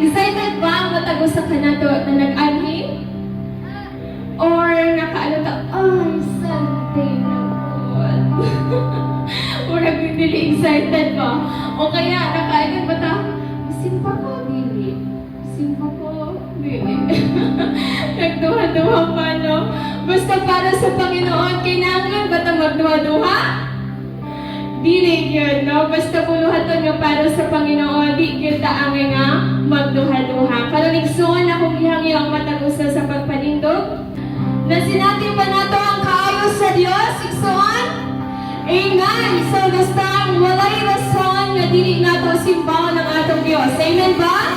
Excited ba ang matag usa kanato na nag-anhi? Or nakaano ta, "Ay, Sunday na po." Murag dili excited ba? O kaya nakaingon ba ta, "Simba ko, dili. Simba ko, dili." Nagduha-duha pa, no? Basta para sa Panginoon, kailangan ba ta magduha-duha? Dili yun, no? Basta buluhaton nga para sa Panginoon, di gyud ta angay nga magduha-duha. Karon, igsoon, akong gihangyo ang matag usa sa pagpanindog. Nasinati pa nato ang kaayo sa Dios, igsoon? Amen! So this time, walay rason nga dili nato simbahon ang atong Dios. Amen ba?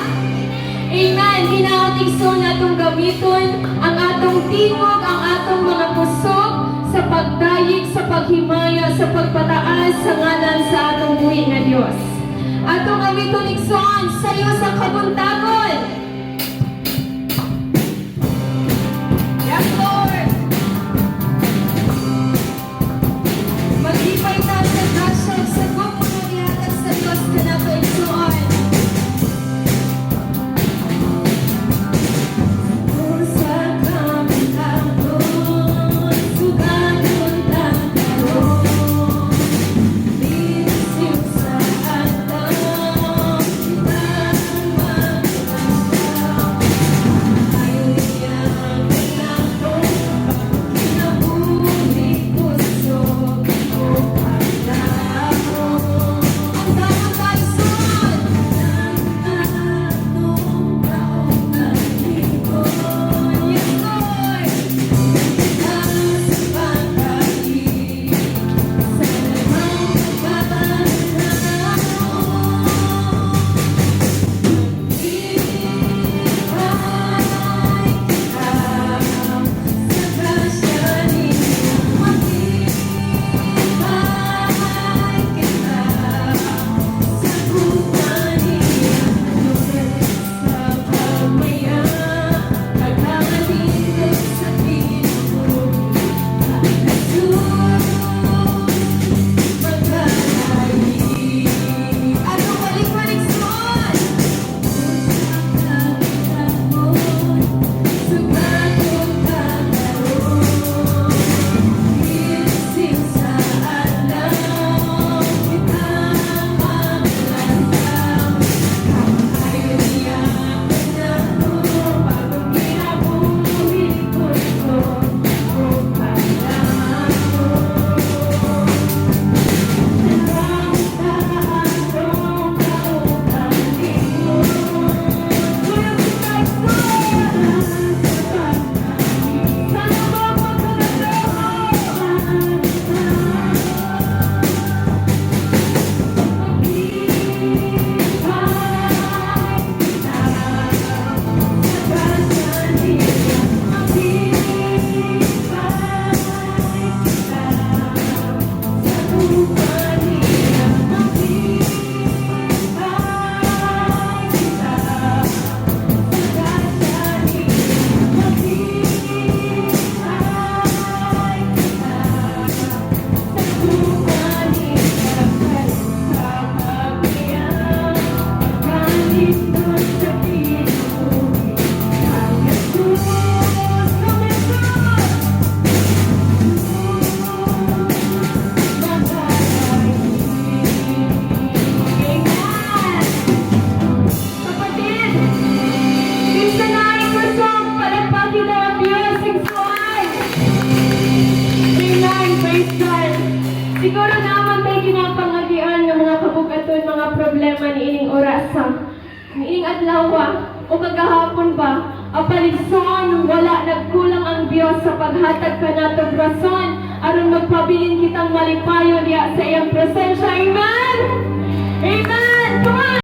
Amen! Hinaot, igsoon, natong gamiton ang atong tingog, ang atong mga kusog sa pagdayeg, sa paghimaya, sa pagpataas sa ngalan sa atong buhi nga Dios. Atong gamiton, igsoon, sayo sa kabuntagon. Yes, Lord! Maglipay ta sa grasya ug sa gugma nga gihatag sa Dios kanato, igsoon. Usa ka kabuntagon, sugaton ta karon. Bisiw sa adlaw, kitang maglantaw. Kaayo niya kanato, kinabuhi, kusog ug paglaom. Ang damon ta, igsoon! Atong kaugalingon. Yes, Lord! Kita sa pagkain, sa limang pagkatao. Maglipay kita sa grasya niya. Maglipay kita sa gugma niya. Sa pagmaya, pagkakalindot sa kinabuhi. Ang Jesus, magkalahi. Ano balik-balik, igsoon? Usa ka kabuntagon, sugaton ta karon. Bisiw sa adlaw, kitang maglantaw. Kaayo niya kanato, bagong kinabuhi, kusog ug paglaom. Salamat atong kaugalingon. Kuya, kita, igsoon! Sana ba magkakataon? Maglipay kita sa grasya niya. Maglipay kita sa gugma niya. Maglipay kita sa grasya niya. Maglipay kita sa gugma niya. Sa pagmaya, pagkalindot sa kinabuhi. Ang Jesus, come, Jesus! Magkalahi. Amen! Kapatid, kinsa naay kusog, palakpaki daw ang Diyos, igsoon. Amen, praise God. Siguro naman tayo ginapangagian ng mga kabugaton, mga problema ni ining orasa, ni ining adlaw o kagahapon ba, apan, igsoon, wala nagkulang ang Diyos sa paghatag kanatog rason aron magpabilin kitang malipayon diya sa iyang presensya. Amen! Amen! Come on!